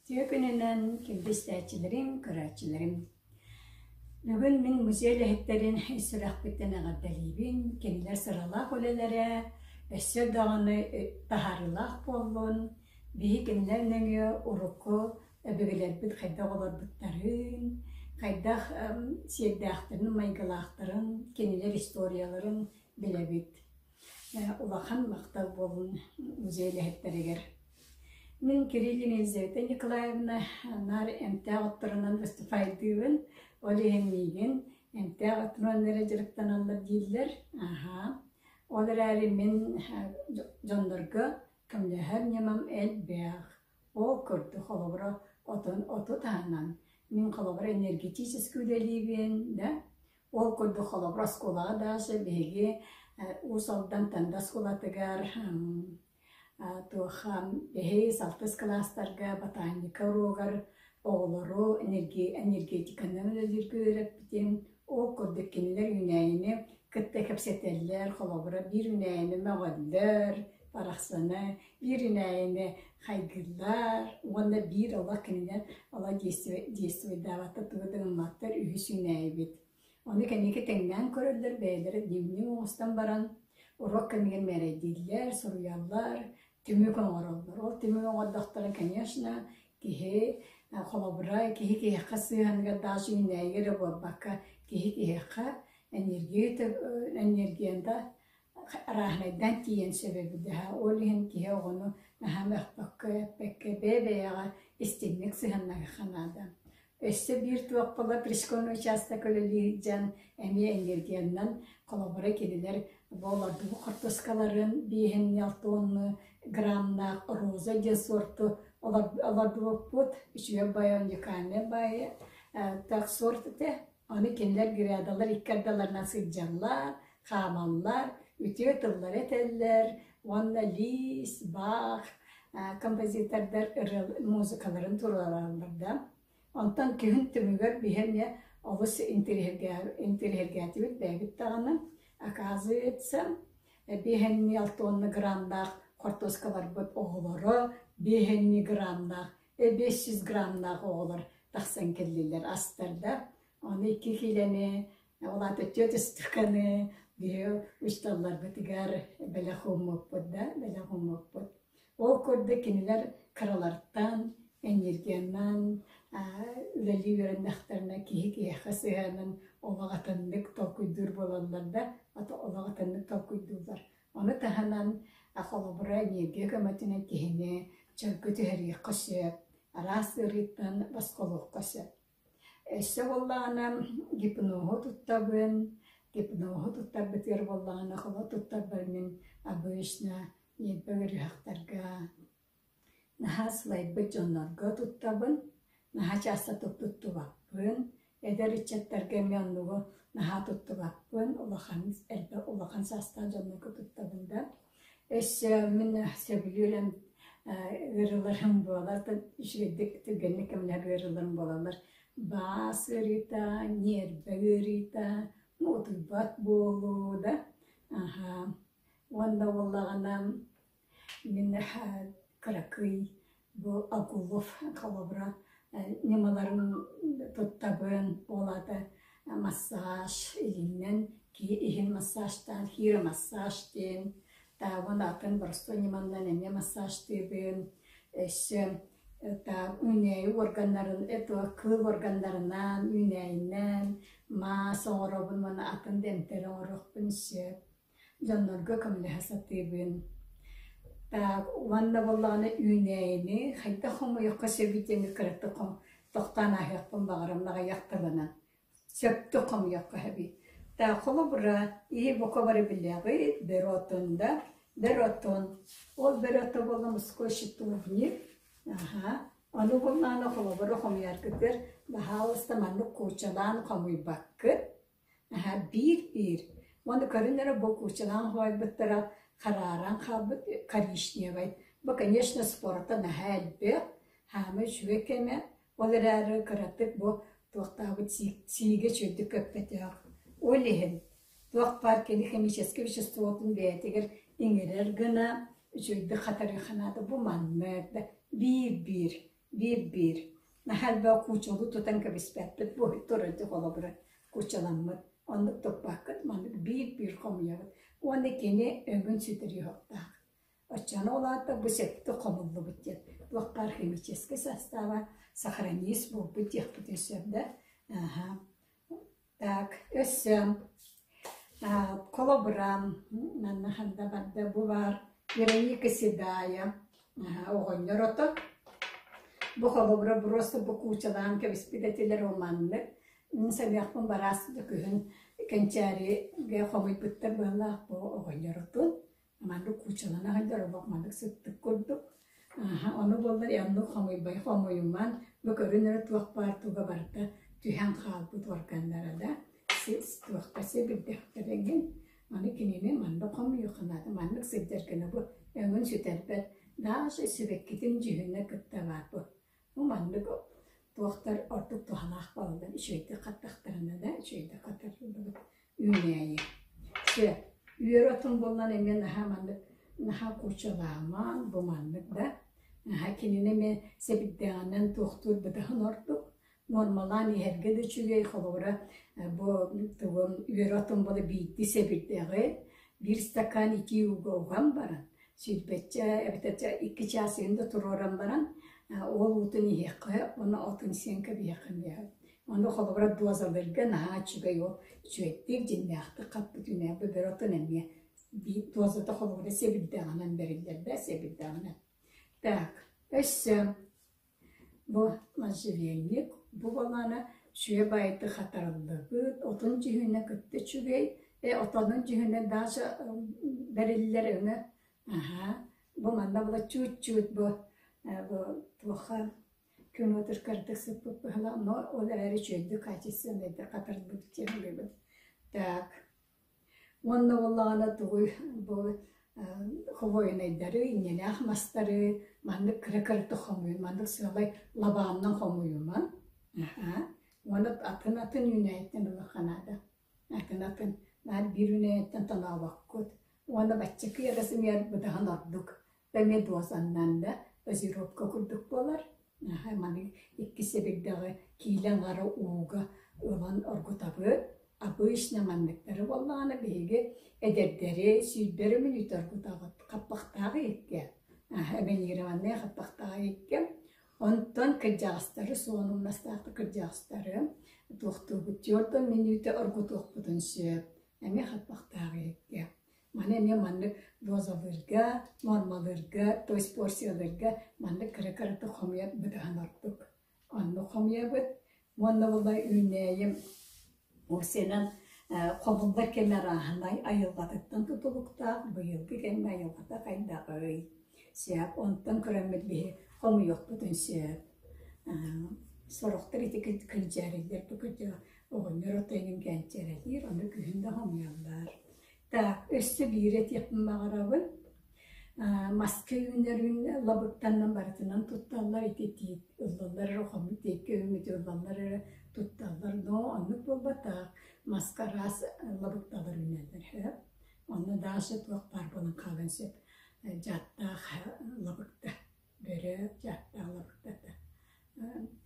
Үтүө күнүнэн күндү истээччилэрим, көрөөччүлэрим! Бүгүн мин музей үлэһиттэрин ис сүрэхпиттэн эҕэрдэлиибин, кинилэр сыралаах үлэлэрэ өссө даҕаны таһаарыылаах буоллун, биһи кинилэр нөҥүө урукку өбүгэлэрбит хайдах олорбуттарын, хайдах сиэрдээхтэрин, майгылаахтарын, кинилэр историяларын билэбит. Улахан махтал буоллун музей үлэһиттэригэр. Мин Кириллина Елизавета Николаевна наар эмтээх отторунан выступайдыыбын. Ол иһин миигин эмтээх отунан эрэ дьарыктаналлар дииллэр. Аһаа. Ол эрээри мин дьоннорго көмөлөһөр ньымам элбэх. Ол курдук холобура отон оту таһынан мин холобура энергетически үлэлиибин да ол курдук холобура оскуолаҕа даже биһиги Уус Алдан Танда оскуолатыгар Туох бэһис, алтыс кылаастарга ботаника уруогар оҕолору энергетиканан үлэлииргэ үөрэппитим. Ол курдук кинилэр үүнээйини кытта кэпсэтэллэр, холобура, биир үүнээйини мөҕөллөр, барахсаны, биир үүнээйини хайгыыллар уонна биир олох кинилэр олох действуйдаабаттар, тугу да гымматтар үһүс үүнээйибит. Ону кэнники тэҥнээн көрөллөр, бэйэлэрэ дневник оҥостон баран, уруок кэмигэр мээрэйдииллэр, суруйаллар, түмүк оҥороллор. Ол түмүк оҥордохторо, конечно, киһи холобура, киһи киһиэхэ сыһыаныгар даже үүнээйигэ эрэ буолбакка, киһи киһиэхэ энергията арааһынайдаан тиийэн сөп эбит Ол иһин киһи оҕону наһаа мөхпөккө, эппэккэ, бэйэ-бэйэҕэ истиҥник сыһыаннаһыахха наада. Өссө биир туох буолла пришкольный участок үлэлии сылдьан эмиэ энергиянан холобура кинилэр бу олордубут хортуоскаларын биэһин алтыонну граммнаах роза диэн суорту олордубуппут үчүгэй баайа уникальнай баайа так сорт этэ. Аны кинилэр грядалар икки ардыларынан сылдьаллар, хаамаллар, үтүө тыллары этэллэр уонна Лис, Бах композитордар ырыа музыкаларын туруораллар да. Онтон күһүн түмүгэр биһи эмиэ олус интэриэһиргээтибит бэйэбит даҕаны. Оказывается, биэһэннии алтыонна граммнаах хортуоскаларбыт оҕолоро биэһэннии граммнаах 500 граммнаах оҕолор тахсан кэллилэр астарда. Ону икки киилэни, ол аата түөрт ыстаканы биһи учууталларбытыгар бэлэх ууммуппут да, бэлэх ууммуппут. Ол курдук кинилэр кыралартан энергиянан үлэлии үөрэннэхтэринэ киһи киһиэхэ сыһыанын олох атыннык толкуйдуур буолаллар да, олох атыннык толкуйдууллар. Ону таһынан, холобура, энергия көмөтүнэн киһини чөлгө түһэриэххэ сөп, араас ыарыыттан босхолуохха сөп. Өссө буоллаҕына гипноһу туттабын, гипноһу туттарбытыгар буоллаҕына, холо туттарбар мин обычно ньиэрбэ ыарыһахтарга Наһаа сылайбыт дьоннорго туттабын, наһаа чаастатык туттубаппын, эдэр ыччаттарга эмиэ оннугу наһаа туттубаппын, улахан элбэх улахан саастаах дьоннорго туттабын да. Өссө мин сөбүлүүр ыарыыларым буолар, үчүгэйдик түргэнник кэмнээх ыарыыларым буолаллар. Баас ыарыыта, ньиэрбэ ыарыыта, утуйбат буолуу да, аһа уонна буоллаҕына Мин кыракый бу Акулов холобура ньымаларын туттабын, ол аата массаж илиинэн киһи иһин массажтаан хиромассаж диэн, таабын атын боростуой ньыманан эмиэ массажтыыбын, өссө үүнээйи уорганнарын это кыыл уорганнарынан, үүнээйинэн маас оҥоробун уонна атын да эмтэри оҥоруохпун сөп. Дьоннорго көмөлөһө сатыыбын. Так уонна буоллаҕына үүнээйини хайдах хомуйуохха сөбүй диэн кыратык тохтоон ааһыахпын баҕарам аҕыйах тылынан. Сөптүк хомуйуохха сөбүй. Так холобура, иһи бука бары билэҕит, бөрө да, бөрө Ол бөрө буолла мужской щитовник. Аха. Ону буоллаҕына холобура хомуйаргытыгар баһаалыста маннык куучалаан хомуйбаккыт. Наһаа биир-биир уонна көрүн эрэ бу куучалаан хоойбуттара харааран хаалбыт коричневай. Бу, конечно, спорта наһаа элбэх, хаамыы үчүгэй кэмэ, ол эрээри кыратык бу туохтаабыт сиигэ үчүгэйдик көппөтөх. Ол иһин туох баар кини химическэй веществотун бэйэтигэр иҥэрэр гына үчүгэйдик хатарыахха наада. Бу маннык да биир-биир. Биир-биир. Наһаа элбэх куучалыы тутан кэбиспэппит бу турар холобура куучаламмыт. Оннук туппаккыт, маннык биир-биир хомуйабыт. Уонна кини өҥүн сүтэриэхтээх. Оччону ол аата бу сөптө хомуллубут диэн. Туох баар химическэй састааба сохранись буолбут диэхпитин сөп да. Аха. Так, өссө холобура, манна ханна барда бу баар Вероника Седая оҕонньор ото. Бу холобура просто бу куучалаан кэбиспит этилэр ол маннык. Мин саныахпын бараас да күһүн Кэнчээригэ хомуйбуттар быһалаах бу оҕонньор отун. Маннык куучалана сылдьар олох маннык сыттык курдук. Аһа, ону буоллар оннук хомуйбай хомуйуман, бу көрүн эрэ туох баар туга барыта түһэн хаалбыт органнара да сис туохха сэбирдэхтэрэ эҥин. Аны кинини маннык хомуйуохха наада, маннык сылдьар гына бу өҥүн сүтэрбэт, даже сибэккитин дьүһүнэ кытта баар бу. Бу маннык туохтар ордук туһалаах буолаллар, үчүгэйдик хаттахтарына да үчүгэйдик хатарыллыбыт үүнээйи. Чэ, үөр отун буоллан эмиэ наһаа маннык наһаа кучалааман бу маннык да наһаа кинини эмиэ сэбирдэҕинэн туохтуур быдаһын ордук нуормалаан иһэргэ да үчүгэй холобура бу тугун үөр отун буола биирдии сэбирдэҕи биир стакан итии ууга уган баран сүүрбэччэ эбэтэр 2 чаас иһин да туруоран баран ол уутун иһиэххэ уонна отун сиэн кэбиһиэххэ эмиэ Ону холобура дозаларга наһаа үчүгэй ол үчүгэйдик дьиҥнээхтик хаппыт үүнээйи бөрө отун эмиэ биир дозата холобура сэбирдэҕинэн бэриллэр да сэбирдэҕинэн. Так, өссө бу можжевельник бу балаана үчүгэй баайдык хатарыллыбыт, отун дьүһүнэ кытта үчүгэй, э отонун дьүһүнэ даже бэриллэр өҥө аһаа бу манна була чуут-чуут бу бу туохха Күн уотур кыратык сыппыт быһыылаах, но ол эрээри үчүгэйдик качественнайдык хатарбыт диэн саныыбын. Так, уонна буоллаҕына тугуй бу хвойнайдары, инньэлээх мастары маннык кыра-кыратык хомуйун, маннык сыалай лабааннан хомуйуман. Аһаа. Уонна атын-атын үүнээйиттэн ылыахха наада. Атын-атын наар биир үүнээйиттэн тонообоккут. Уонна бачча кыйа сымыйар быдаһын ордук. Эмиэ дуосаннан да дозировка курдук буолар. Аһа, маны икки сэбирдэҕи киилэ аҥара ууга ылан оргутабыт. Обычно манныктары буоллаҕына биһиги эдэрдэри сүүрбэрэ мүнүүтэ оргутаҕыт. Хаппахтаах иһиккэ. Аһа, эминированнай хаппахтаах иһиккэ. Онтон кырдьаҕастары суон умнастаахтык кырдьаҕастары туохтуубут түөрт мүнүүтэ оргутуохпутун сөп. Эмиэ хаппахтаах иһиккэ. Маны эмиэ маннык дозалыырга, нуормалыырга, то есть порциялыырга маннык кыра-кыратык хомуйар быдаһан ордук. Оннук хомуйабыт. Уонна була үүнээйим уопсайынан хомуллар кэмэ арааһынай айылҕатыттан тутулуктаах, быйылгы кэмҥэ айылҕата хайдаҕый? Сөп, онтон көрөммүт биһи хомуйуохпутун сөп. Сорохтор ити кырдьаарыллар бу кырдьаҕа оҕонньор ото иҥин кээнчэрэлиир, ону күһүн да хомуйаллар. Так, өссө биири этиэхпин баҕарабын. Маска үүнэр үүн лабыктанан барытынан тутталлар, ити тиит ыллаллар эрэ, хомут тииккэ үүммүтү ыллаллар эрэ тутталлар. Но оннук буолбатах. Маска араас лабыкталар үүнэллэр сөп. Онно даже туох баар буолан хаалыан сөп. Дьааттаах лабыкта. Бөрө дьааттаах лабыктата.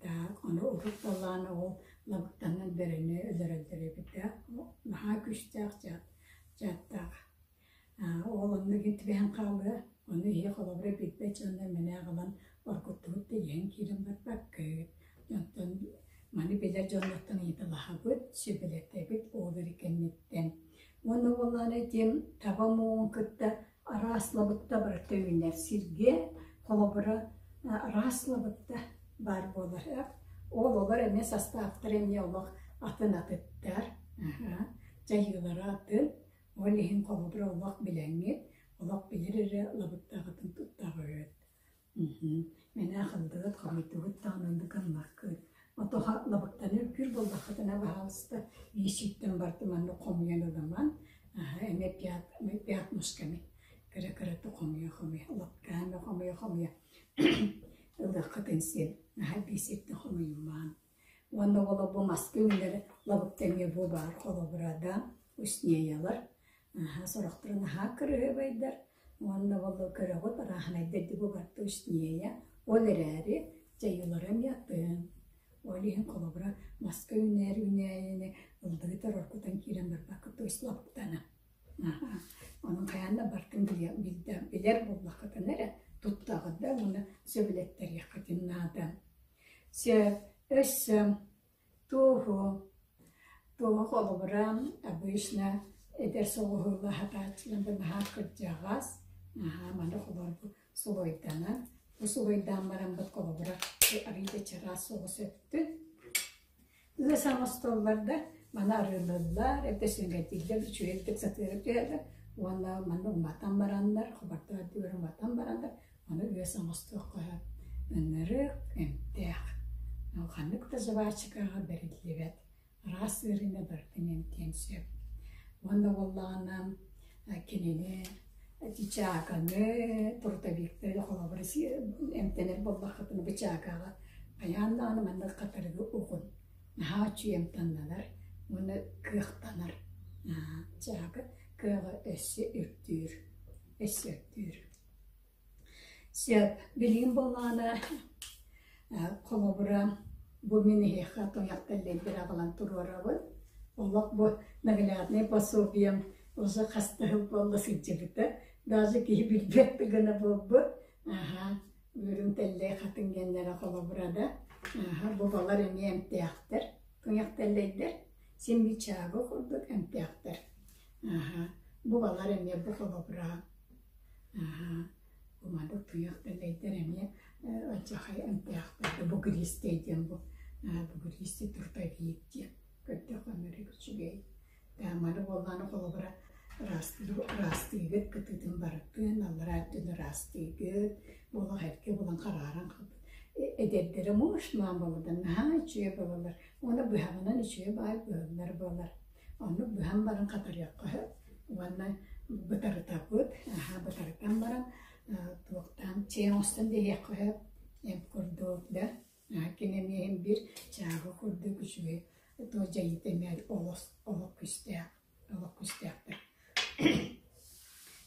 Так, ону урут буоллаҕына ол лабыктанан бөрөнү өлөрөллөр эбит да, наһаа күүстээх дьаат, дьааттаах. Ол оннук түбэһэн хаалыа, ону иһи холобура билбэт дьоннор мэнэ аҕалан оргуттубут да иһэн киирэн барбаккыт. Онтон маны билэр дьоннортон ыйыталаһабыт, сүбэлэтэбит ол эрэ кэнниттэн. Уонна буоллаҕына этиэм таба муоҕун кытта араас лабыкта барыта үүнэр сиргэ, холобура, араас лабыкта баар буолар. Ол олор эмиэ састааптара эмиэ олох атын атыттар, дьайыылара атын. Ол иһин холобура олох билэҥҥит, олох билэр эрэ лабыктаҕытын туттаҕыт. Мэнэ ахыллыгыт, хомуйдугут даҕаны оннук гыммаккыт. Отоһо лабыктаны үргүүр буоллаххытына, баһаалыста, биир барда маннык хомуйан ылыман, эмиэ пятнышками кыра-кыратык хомуйа-хомуйа, лапкаами хомуйа-хомуйа ылыаххытын син, наһаа биир сиртэн хомуйумаҥ. Уонна уола бу маска үүнэр лабыкта эмиэ бу баар холобура да уснеялар сорохторо наһаа кырыһыабайдар уонна буолла көрөҕүт арааһынайдар ди бу барыта уснея ол эрээри Дьайыылара эмиэ атын. Ол иһин холобура маска үүнэр үүнээйини ыллыгытар оргутан киирэн барбакка то есть лаптана. Онон хайаан да бартын билэр буоллаххытына эрэ туттаҕыт да уонна сөбүлэттэриэххитин наада. Сөп, өссө Туоһу, туоһу холобура обычно эдэр соҕуһуула сатааччыларга наһаа кырдьаҕас, наһаа маны холобур сулуйданан, бу сулуйдаан бараммыт холобура арыый да чараас соҕус өттүн ыас оҥостоллор да маны арыылыыллар, эбэтэр сүҥкэйдииллэр, үчүгэйдик сатыыра түһэллэр уонна маны уматан бараннар, хобордоох үрдүгэр уматан бараннар Аны үөс оҥостуохха сөп. Ынырык, эмтээх. Ханнык да жвачкаҕа бэриллибэт. Араас ыарыыны барытын эмтиэн сөп. Уонна буоллаҕына кинини чааканы, трутовиктары холобур эмтэнэр буоллаххытына бу чаакаҕа хайаан даҕаны маннык хатырыгы угун. Наһаа үчүгэй амтаннанар уонна кыахтанар. Чаака кыаҕа өссө үрдүүр, өссө үрдүүр. Сөп, билигин буоллаҕына холобура бу мин эһиэхэ туйах тэллэйбин аҕалан туруорабын. Олох бу нагляднай пособием уже хас да сыл буолла сылдьыбыта. Даже киһи билбэт да гына буолбут. Аһа, үрүҥ тэллэй хатыҥ диэннэрэ холобура да. Аһа, бу балар эмиэ эмтээхтэр, туйах тэллэйдэр. Син биир чаагы курдук эмтээхтэр. Аһа, бу балар эмиэ бу холобура Уматык туйах дэлэйдэр эмиэ алдьархай эмтээхтэр бугристай диэн бу бугристый трутовик диэн көрдөххө ынырык үчүгэй. Маны буоллаҕына холобура ыраастыыгыт кытыытын барытын аллараа өттүн ыраастыыгыт буолах эргэ булан харааран хаалбыт эдэрдэрэ муш-маан буолаллар наһаа үчүгэй буолаллар уонна быһаҕынан үчүгэй баай быһыллар буолар Оннук быһан баран хатарыахха сөп уонна бытарытабыт, аһаа бытарытан баран туохтаан чэй оҥостон биэриэххэ сөп эмп курдук да кини эмиэ иһин биир чаагы курдук үчүгэй туох дьайыыта эмиэ олус олох күүстээх олох күүстээхтэр.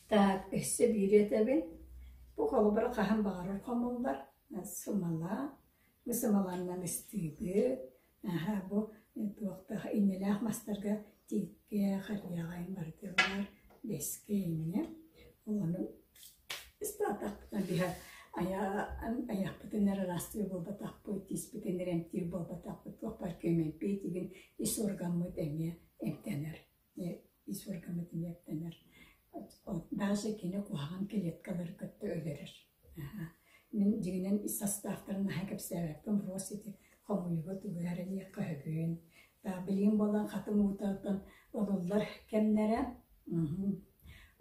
Так өссө биири этэбин бу холобура хаһан баҕарар хомуллар сымала бу сымаланнан ыстыыбыт Аһаа, бу туохтаах иннэлээх мастарга тииккэ, харыйаҕа барытыгар бэскэ иннэ. Ол ону ыстаатахпытына биһэ айахпытын эрэ ыраастыыр буолбатахпыт, тииспитин эрэ эмтиир буолбатахпыт, туох баар күөмэйбит игин ис органмыт эмиэ эмтэнэр. Ис органмыт эмиэ эмтэнэр. Даже кини куһаҕан клеткалары кытта өлөрөр. Мин дьиҥинэн ис састаахтарын наһаа кэпсээбэппин, просто ити хомуйууга тугу эрэ диэххэ сөбүн. Билигин буолан хатыҥ уутуттан ылыллар кэмнэрэ.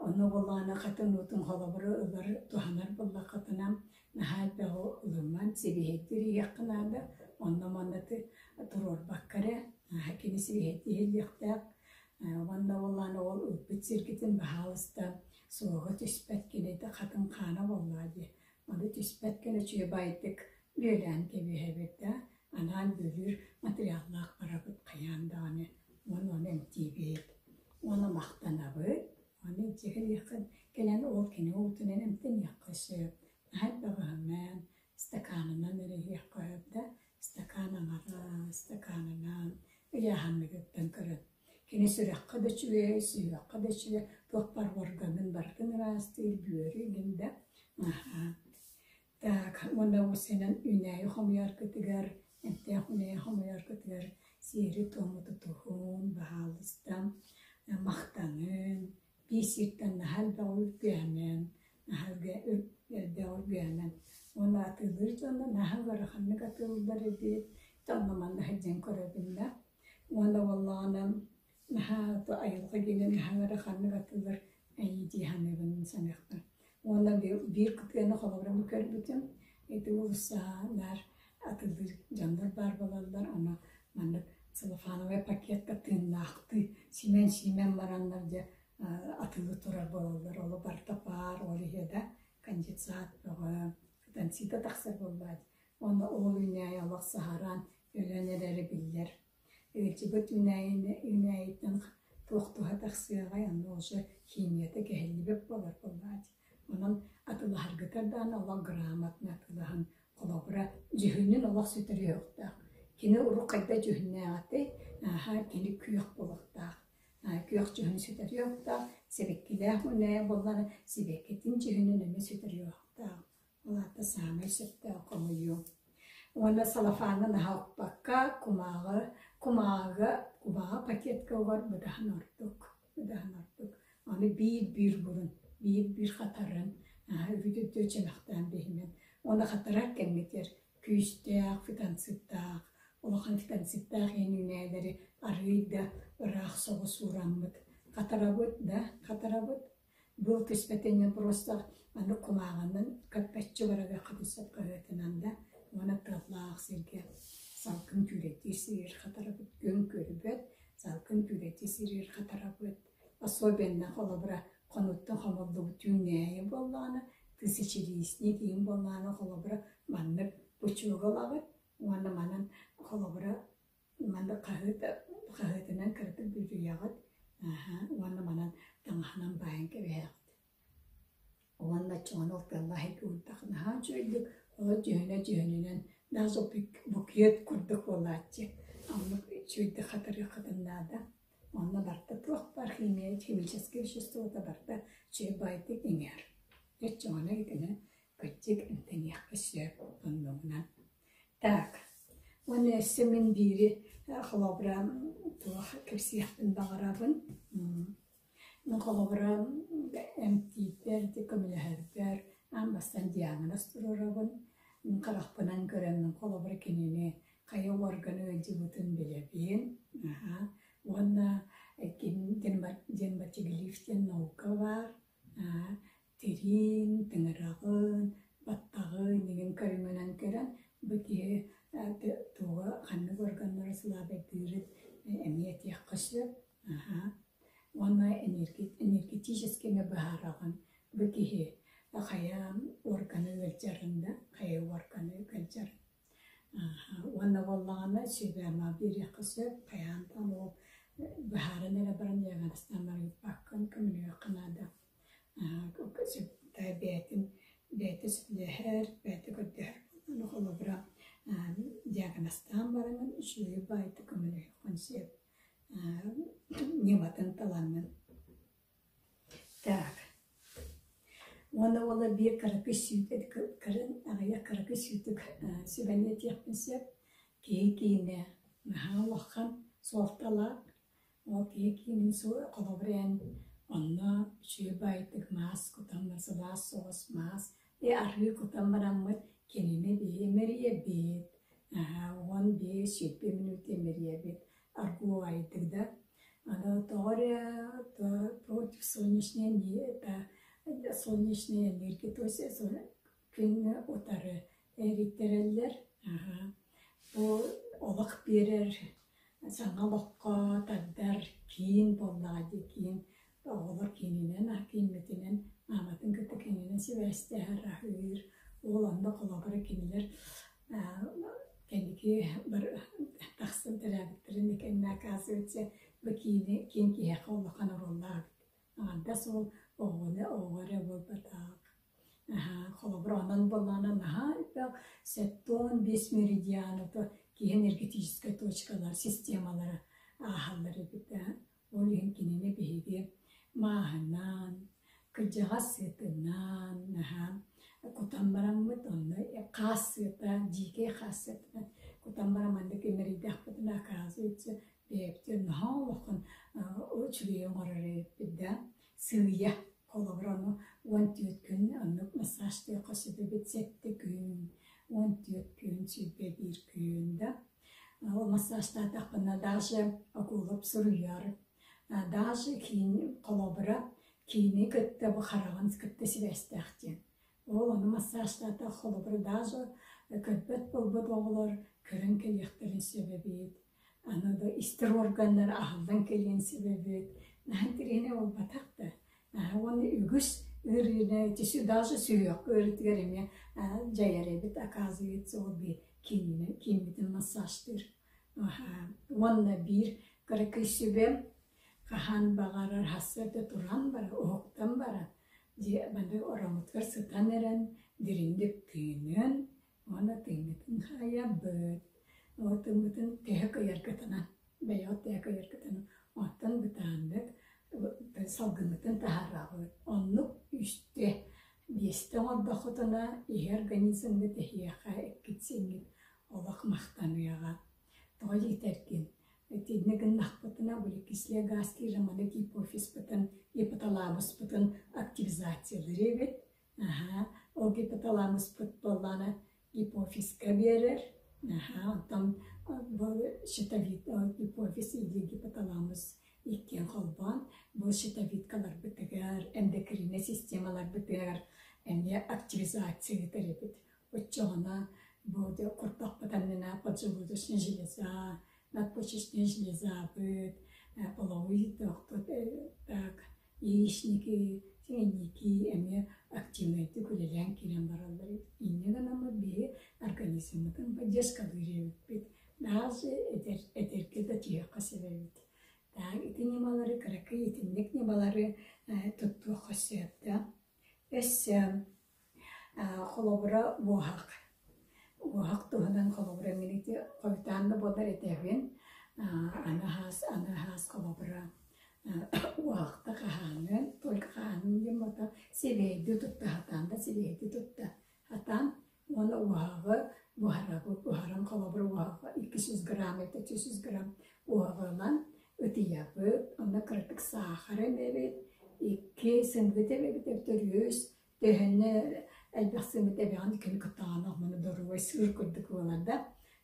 Онно буоллаҕына хатыҥ уутун холобуру ылар туһанар буоллаххытына наһаа элбэҕи ылымман сибиэһэйдии иһиэххэ наада. Онно-манна туруорбакка эрэ кини сибиэһэйдии иһиллиэхтээх. Уонна буоллаҕына ол ылбыт сиргитин баһаалыста суоҕа түспэт кинитэ хатыҥ хаана буоллаҕа дии. Ону түспэт гына үчүгэй баайдык бүөлээн кэбиһэбит да, анаан бүөлүүр материаллаах барабыт хайаан даҕаны уонна ону эмтиибит. Уонна махтанабыт. Аны илдьэ кэлиэххин кэлэн ол кини уутунан эмтэниэххэ сөп. Наһаа элбэх ыһымаан, стаканынан эрэ иһиэххэ сөп да, стакан аҥара, стаканынан ыйааһыныгыттан көрөн. Кини сүрэххэ да үчүгэй, сүһүөххэ да үчүгэй, туох баар органын барытын ыраастыыр, бүөрү игин да. Аһаа. Так, уонна уусанан үүнээйи хомуйаргытыгар, эмтээх үүнээйи хомуйаргытыгар сиэри-туому тутуһун, баһаалыста, махтанын, биир сиртэн наһаа элбэҕи үргээмэҥ, наһаа элбэҕи үргээмэҥ. Уонна атыылыыр дьоно наһаа ыараханнык атыылыыллар эбит, онно манна сылдьан көрөбүн да. Уонна буоллаҕына наһаа айылҕа диэни наһаа ыараханнык атыылар эйии дии саныыбын саныахпын. Уонна биир кытыаны холобурун көрбүтүм, ити уулуссаҕа наар атыылыыр дьоннор баар буолаллар, ону маннык целлофановай пакетка тыыннаахтыы симэн-симэн бараннар дьэ атыылыы турар буолаллар. Ол барыта баар, ол иһэ да конденсат бөҕө, фитонцида тахсар буоллаҕа дии. Уонна ол үүнээйи олох саһаран, өлөн эрэрэ биллэр. Ыалдьыбыт үүнээйини үүнээйиттэн туох туһа тахсыаҕай, онно уже химията кэһиллибэт буолар буоллаҕа дии. Онон атылаһаргытар даҕаны олох грамотно атылаһан. Холобура, дьүһүнүн олох сүтэриэхтээх. Кини урут хайда дьүһүннээҕитэй, ааһа кини күөх буолуохтаах. Күөх дьүһүн сүтэриэхтээх, сибэккилээх үүнээйи буоллаҕына, сибэккитин дьүһүнүн эмиэ сүтэриэхтээх. Ол аата саамай сөптөөх хомуйуу. Уонна салафааны наһаа укпакка, кумааҕы, кумааҕыга, кумааҕы пакетка угар быдаһан ордук, быдаһан ордук. Аны биир-биир бурун, биир-биир хатарын, үрдү чөмөхтөөн биһинэн. Уонна хатарар кэмҥитигэр күүстээх, фитонциттаах, улахан фитонциттаах иһин үүнээлэри арыый да ыраах соҕус уураммыт. Хатарабыт да, хатарабыт. Быыл түспэтинэн просто аны кумааҕынан көппөччү барарыаххытын сөп хаһыатынан да уонна тыаллаах сиргэ салгын күүрэттиир сиригэр хатарабыт, күн көрбөт, салгын күүрэттиир сиригэр хатарабыт. Особенно холобура хонууттан хомуллубут үүнээйи буоллаҕына, тысячелистник иһин буоллаҕына холобура маннык бучуога ылаҕыт уонна манан холобура маннык хаһыат хаһыатынан кыратык бүрүйэҕит уонна манан таҥаһынан баайан кэбиһэҕит. Уонна оччоҕуна ол тыаллаах уурдах наһаа үчүгэйдик ол дьүһүнэ дьүһүнүнэн даже букет курдук буолааччы. Оннук үчүгэйдик хатарыаххытын наада. Онно барыта туох баар химия, химическэй веществота барыта үчүгэй баайдык иҥэр. Оччоҕуна итини кырдьык эмтэниэххэ сөп оннугунан. Так, уонна өссө мин биири холобура туох кэпсиэхпин баҕарабын. Мин холобура эмтиирбэр, көмөлөһөрбөр аан бастаан диагноз туруорабын. Мин харахпынан көрөммүн холобура кинини хайа уорган ыалдьыбытын билэбин. Аһа. Уонна дерматоглиф диэн наука баар. Тириин, тыҥыраҕын, баттаҕын игин көрүҥүнэн көрөн бу киһи туга ханнык органнара сылаабайдыырын эмиэ этиэххэ сөп. Уонна энергетически эмэ быһаараҕын бу киһи хайа органы ыалдьарын да, хайа органы ыалдьарын. Уонна буоллаҕына сүбэ-ама биэриэххэ сөп, хайаан да ол быһааран эрэ баран диагнозтаан барбаккын көмөлөһүөххэ наада. Бэйэтин бэйэтэ сөбүлэһэр, бэйэтэ көрдөһөр буоллаҕына холобура диагнозтаан бараҥҥын үчүгэй баайдык көмөлөһүөххүн сөп ньыматын талаҥҥын. Так, уонна уола биир кыракый сүүтүк кырын аҕыйах кыракый сүүтүк сүбэни этиэхпин сөп. Киһи киинэ наһаа улахан суолталаах. Ол киһи киинин холобур эн онно үчүгэй баайдык маас кутан сылаас соҕус маас и арыы кутан бараммыт кинини биһи имэрийэбит. 15 20 мүнүүтэ имэрийэбит. Аргуайдык да. Аны тоҕо эрэ против солнечной это солнечной энергии, то есть күн утары эрийтэрэллэр. Бу олох биэрэр саҥа олоххо тардар киин буоллаҕа дии киин оҕолор киининэн кииммитинэн мааматын кытта кининэн сибээстэһэр аһыыр ол онно холобура кинилэр кэнники тахсан төрөөбүттэрин кэннэ оказывается бу киини киин киһиэхэ улахан оруоллаах эбит аҥардас ол оҕону оҕо эрэ буолбатах холобура онон буоллаҕына наһаа элбэх 75 меридиан ото киһи энергетическай точкалар системалара ааһаллар эбит Ол иһин кинини биһиги мааһынан, кырдьаҕас сыатынан наһаа кутан бараммыт, онно хаас сыата, дьиикэй хаас сыатынан кутан баран маннык имэрийдэхпитинэ, оказывается, бэйэбитигэр наһаа улахан үчүгэйи оҥорор эбиппит да. Сыыйа, холобура, ону 14 күн оннук массажтыахха сөп эбит, сэттэ күн, 14 күн, 21 күн да. Ол массажтаатахпына даже Акулов суруйар, даже киин холобура киини кытта бу хараҕын кытта сибээстээх диэн. Ол ону массажтаатах холобура даже көрбөт буолбут оҕолор көрөн кэлиэхтэрин сөп эбит. Аны да истэр органнар аһыллан кэлиэн сөп эбит. Наһаа интэриэһинэй буолбатах да. Уонна үгүс ыарыыны даже сүһүөх ыарыытыгар эмиэ дьайар эбит, оказывается, ол биир кииммитин массажтыыр. Уонна биир кыракый сүбэм хаһан баҕарар сарсыарда туран баран, уһуктан баран, дьиэ маннык ороммутугар сытан эрэн дириҥник тыынын. Уонна тыыҥҥытын хаайабыт. Ол тыыммытын төһө кыайаргытынан, бэйэҕит төһө кыайаргытынан, оттон бытааннык салгыҥҥытын таһаарабыт. Оннук үстэ, биэстэ оҥордоххутуна иһи организмҥыт эһиэхэ эккит-сииҥҥит олох махтаныаҕа. Тоҕо диэтэргин, итиннэ гыннахпытына углекислый газ киирэн маны гипофизпытын, гипоталамуспутун активизациялыыр эбит. Аһаа, ол гипоталамуспут буоллаҕына гипофизка биэрэр. Аһаа, онтон бу щитовид гипофиз или гипоталамус иккиэн холбоон бу щитовидкаларбытыгар, эндокриннай системаларбытыгар эмиэ активизация ыытар эбит. Оччоҕуна бу куртахпыт аннына поджелудочная железа, надпочечная железабыт, половой тохпут так яичники, сиҥинньики эмиэ активнайдык үлэлээн киирэн бараллар эбит. Инньэ гынаммыт биһи организммытын поддержкалыыр эбиппит. Даже эдэр, эдэргэ да түһүөххэ сөп эбит. Так, ити ньымалары, кыракый итинник ньымалары туттуохха сөп да. Өссө Холобура, уоһах. Уоһах туһунан холобура мин ити хойутаан да буоллар этэбин. Аны аһаас, аны аһаас холобура уоһахта хаһааҥҥын, только хаһааҥҥын диэн буолта сибиэһэйдии тутта сатаан да сибиэһэйдии тутта сатаан уонна уоһаҕы буһарабыт. Буһаран холобура уоһаҕы 200 грамм это 300 грамм уоһаҕы ылан ытыйабыт, онно кыратык саахар эбэбит, икки сымыыт эбэбит эбэтэр үс Төһөннө элбэх сымыыт эбэҕин кини кытаанах маны доруобай сыыр курдук буолар да.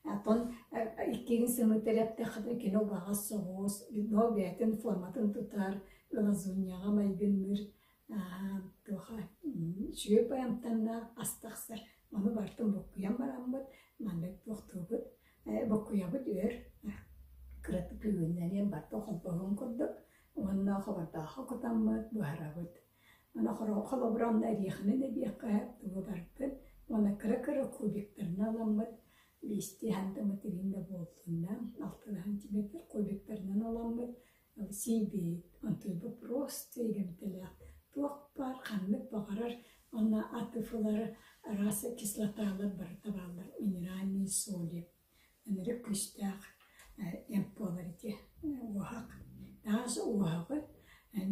Оттон иккигин сымыыт эрэптэххинэ кини убаҕас соҕус, но бэйэтин форматын тутар, лазуньяҕа майгынныыр туоха үчүгэй амтаннаах ас тахсар. Ону барытын буккуйан бараммыт, маннык туохтуубут, буккуйабыт өр, кыратык күгүннэриэн барыта холбоһуон курдук уонна хобордооххо кутаммыт, буһарабыт. Аны холобура онно эриэхэни да эбиэххэ тугу барытын уонна кыра-кыра кубиктарынан ыламмыт биэстии сантиметрин да буоллун да алталыы сантиметр кубиктарынан ыламмыт сиибит онтуйбут просто игэмтэлээх туох баар ханнык баҕарар уонна АТФ-лары араас кислоталар барыта бааллар минеральные соли Ынырык күүстээх эмп буолар ити уоһах. Таас уоһаҕы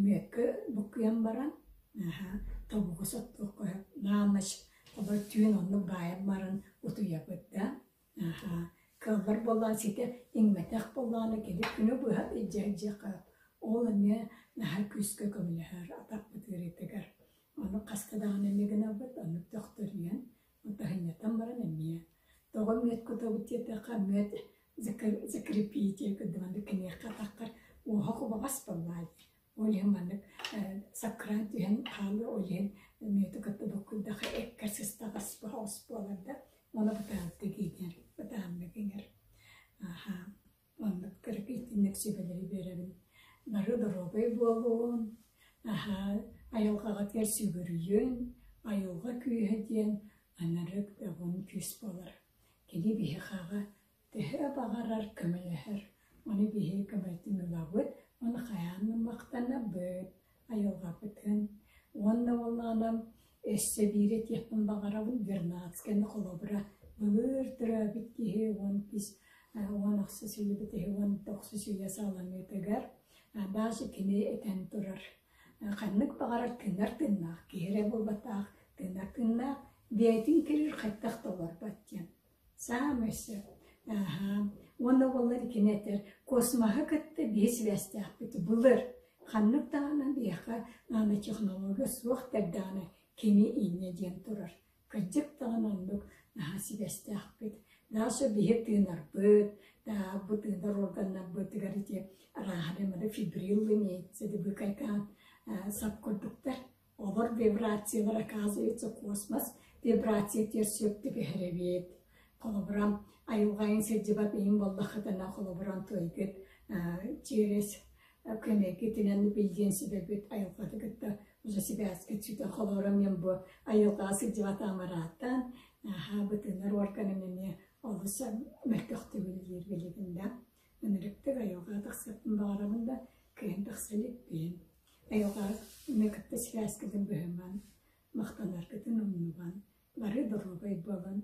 мүөккэ буккуйан баран тобугу соттуохха сөп. На ночь түүн оннук баайан баран утуйабыт да. Кыаллар буоллаҕына ситэ иҥмэтэх буоллаҕына кини күнү быһа илдьэ сылдьыахха сөп. Ол эмиэ наһаа күүскэ көмөлөһөр атахпыт ыарыытыгар. Ону хаста даҕаны эмиэ гынабыт, оннук төхтөрүйэн Таһынньатан баран эмиэ тоҕо мүөт кутабыт диэтэххэ, мүөт закрепитель курдук киниэхэ атаххар уоһа кубаҕас буоллаҕа дии. Ол иһин маннык саккыраан түһэн хаалыа, ол иһин мүөтү кытта буккуйдахха эккэр сыстаҕас соҕус буолар да, ону бытаантык иҥэр, бытааннык иҥэр. Аһаа Оннук кыракый итинник сүбэлэри биэрэбин. Бары доруобай буолуун, аһаа, айылҕаҕытыгар сүгүрүйүн, айылҕа күүһэ диэн анарык даҕын күүс буолар. Кини биһиэхэҕэ төһө баҕарар көмөлөһөр. Ону биһиги көмөтүн ылабыт, ону хайаан да махтанабыт айылҕабытын. Уонна буоллаҕына өссө биири этиэхпин баҕарабын, Вернадскайны холобура былыр төрөөбүт киһи уон үс уон ахсыс үйэ бүтэһи уон тохсус үйэ саҕаланыытыгар даже кини этэн турар ханнык баҕарар тыынар тыыннаах киһи эрэ буолбатах тыынар тыыннаах бэйэтин кирир хайдах да олорбот диэн Саамай сөп. Аһаа. Уонна уоллар икини этэр, космоһы кытта биһи сибээстээхпит былыр. Ханнык даҕаны биһиэхэ нанотехнология суох тэрдэҕинэ кини инньэ диэн турар. Кырдьык даҕаны оннук наһаа сибээстээхпит. Даже биһи тыынарбыт, да бу тыынар органнарбытыгар ити арааһынай маны фибрил имеется быкайкаан сап курдуктар. Олор вибрациялар оказывается космос вибрация сөп түбэһэр эбит. Холобура, айылҕайын сылдьыбат иһин буоллаххытына, холобура, онтуойгут через көмөкүтүнэн билдиэн сөбөбүт айылҕаты кытта уже сибээскит сүтэн холобура мен бу айылҕаҕа сылдьыбат амарааттан аһаа бытыынар органым эмиэ олус мөлтөхтүк үлэлиир билигин да ынырыктык айылҕаҕа тахсыахпын баҕарабын да кыайан тахса иликпин Айылҕаны кытта сибээскитин быһымаҥ, махтанаргытын умнубаҥ, бары доруобай буолан.